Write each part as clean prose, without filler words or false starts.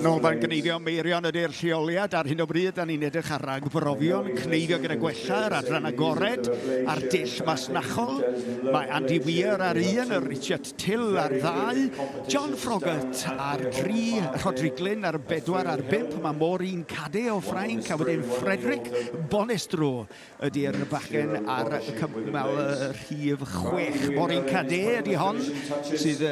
Canolfan Gneifio Meirion ydy'r lleoliad ar hyn o bryd. Da ni'n edrych ar ragbrofion cneifio gyda gwella, yr adran agored a'r dull masnachol. Mae Andy Weir ar un, Richard Till ar ddau, John Froggatt ar dri, Rhodri Glyn ar bedwar ar bump, mae Maureen Cade o Ffrainc a wedyn Frederick Bonestro ydy'r bachgen ar cymal rhif 6. Maureen Cade ydy hon, sydd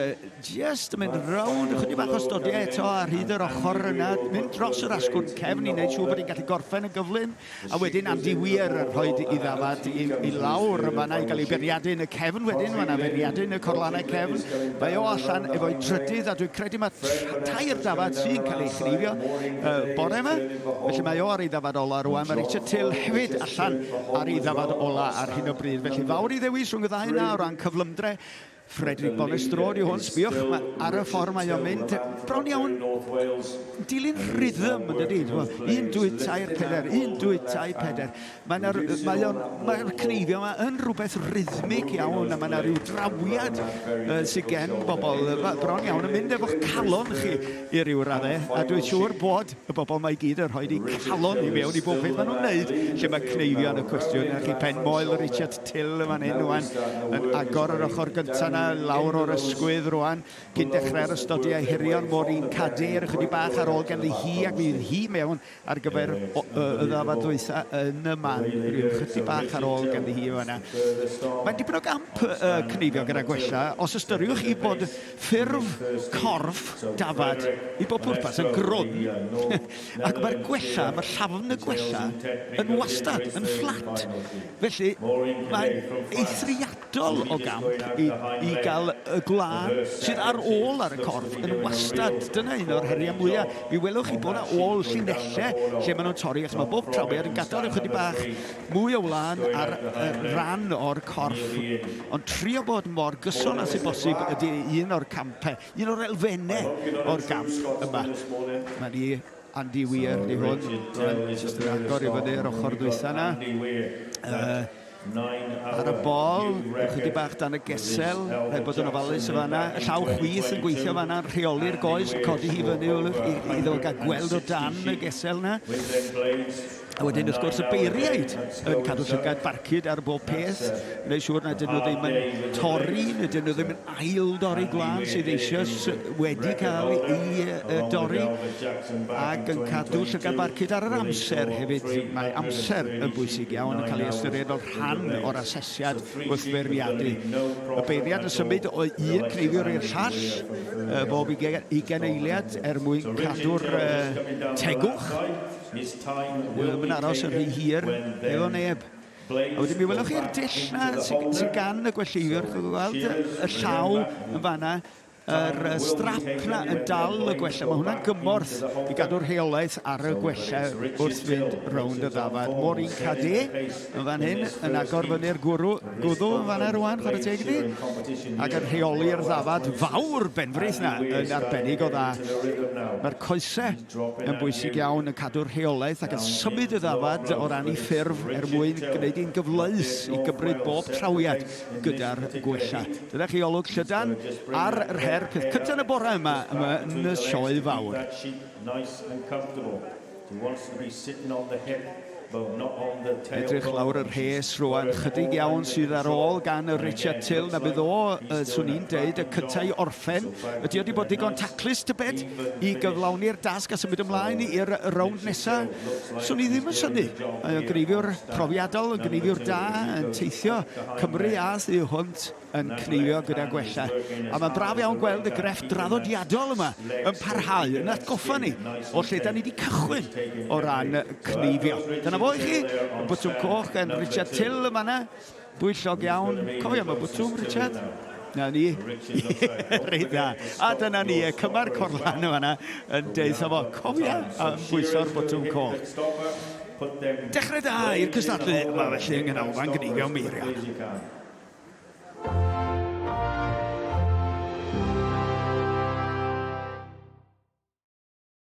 just yn mynd rownd ychydig bach o stodiau eto ar hyd yr ochr yna, mynd dros yr asgwrn cefn i wneud siŵr bod hi'n gallu gorffen yn gyflym, a wedyn Andy Weir yn rhoi i ddafad i, i lawr yn fanna i gael ei beiriadu yn y cefn wedyn, mae yna feiriadu yn y corlannau cefn, mae o allan efo'i drydydd a dwi'n credu mae tair dafad sy'n cael ei chneifio uh, bore yma. Felly mae o ar ei ddafad ola rwan. Mae Richard Till hefyd allan ar ei ddafad ola ar hyn o bryd. Felly fawr i ddewis rhwng y ddau yna o ran cyflymdre. Frederick Bonestro ydi hwn, sbiwch, mae ar y ffordd mae o'n mynd bron iawn dilyn rhythm, yn dydi? 1, 2, 3, 4, 1, 2, 3, 4. Mae'r mae o'n, mae'r cneifio yma yn rhywbeth rhythmig iawn a mae yna rhyw drawiad uh, sydd gen bobl bron iawn yn mynd efo'ch calon chi i ryw raddau, a dwi'n siŵr bod y bobl 'ma i gyd yn rhoi eu calon i mewn i bob peth maen nhw'n wneud lle mae cneifio yn y cwestiwn. A chi pen moel Richard Till yn fan hyn rwan, yn agor yr ochr gyntaf 'na lawr o'r ysgwydd rwan, cyn dechrau'r ystodiau hirion. Maureen Cadair ychydig bach ar ôl ganddi hi, ac mi fydd hi mewn ar gyfer y ddafad ddwytha yn y man, rhyw chydig bach ar ôl ganddi hi fan'na. Mae'n dipyn o gamp uh, cneifio gyda gwella, os ystyriwch chi bod ffurf corff dafad i bob pwrpas yn grwn, ac mae'r gwella, mae'r llafn y gwella yn wastad, yn fflat. Felly, mae'n eithriadol o gamp i, i gael y gwlân sydd ar ôl ar y corff yn wastad. Dyna un o'r heriau mwyaf. Mi welwch chi bod yna ôl llinellau lle maen nhw'n torri, achos mae bob trawiad yn gadael ychydig bach mwy o wlân ar ran o'r corff. Ond trio bod mor gyson â sy'n bosib ydy un o'r campau, un o'r elfennau o'r gamp yma. Mae ni Andy Weir di hwn, jyst yn agor i fyny'r ochr dwytha yna. Uh, Ar y bol, ychydig bach dan y gesel, rhaid bod yn ofalus y fanna. Y llaw chwith yn gweithio fanna, yn rheoli'r goes, yn codi hi fyny iddo fo gael gweld o dan y gesel na. A wedyn, wrth gwrs, y beiriaid yn cadw llygad barcud ar bob peth, wneud siŵr nad ydyn nhw ddim yn torri, nad ydyn nhw ddim yn ail dorri gwlân sydd eisoes wedi cael ei dorri, ac yn cadw llygad barcud ar yr amser hefyd. Mae amser yn bwysig iawn, yn cael ei ystyried fel rhan o'r asesiad wrth feirniadu. Y beirniad yn symud o un cneifiwr i'r llall bob ugain eiliad er mwyn cadw'r tegwch. Ddim yn aros yn rhy hir efo neb. A wedyn mi welwch chi'r dull 'na sydd sy gan y gwelleiwyr, chi'n gweld y llaw yn fanna, yr strap 'na yn dal y gwella. Mae hwnna'n gymorth i gadw'r rheolaeth ar y gwella wrth fynd rownd y ddafad. Maureen Cadé yn fan hyn yn agor fyny'r gwrw, gwddw yn fanna rwan, chwarae teg iddi, ac yn rheoli'r ddafad fawr benfrith 'na yn arbennig o dda. Mae'r coesau yn bwysig iawn yn cadw'r rheolaeth ac yn symud y ddafad o ran ei ffurf er mwyn gwneud hi'n gyfleus i gymryd bob trawiad gyda'r gwella. Dyna chi olwg llydan ar yr her peth cyntaf yn y bore yma, yma yn y sioe fawr. Edrych lawr y rhes rwan, chydig iawn sydd ar ôl gan y Richard Till, na fydd o, uh, swn i'n deud, y cyntaf i orffen. Ydy o wedi bod digon taclus, tybed, i gyflawni'r dasg a symud ymlaen i'r rownd nesaf? Swn i ddim yn synnu. Mae o'n greifiwr profiadol, yn greifiwr da, yn teithio Cymru a thu hwnt yn cneifio gyda gwella. A mae'n braf iawn gweld y grefft draddodiadol yma yn parhau, yn atgoffa ni o lle da ni wedi cychwyn o ran cneifio. Dyna fo i chi, y botwm coch gan Richard Till yma yna. Bwyllog iawn. Cofio am y botwm, Richard? Na ni. Reit dda. A dyna ni, y cymar corlan yma yna yn deutha fo, cofia am bwyso'r botwm coch. Dechrau da i'r cystadlu yma felly yng Nghanolfan Gneifio Meirion.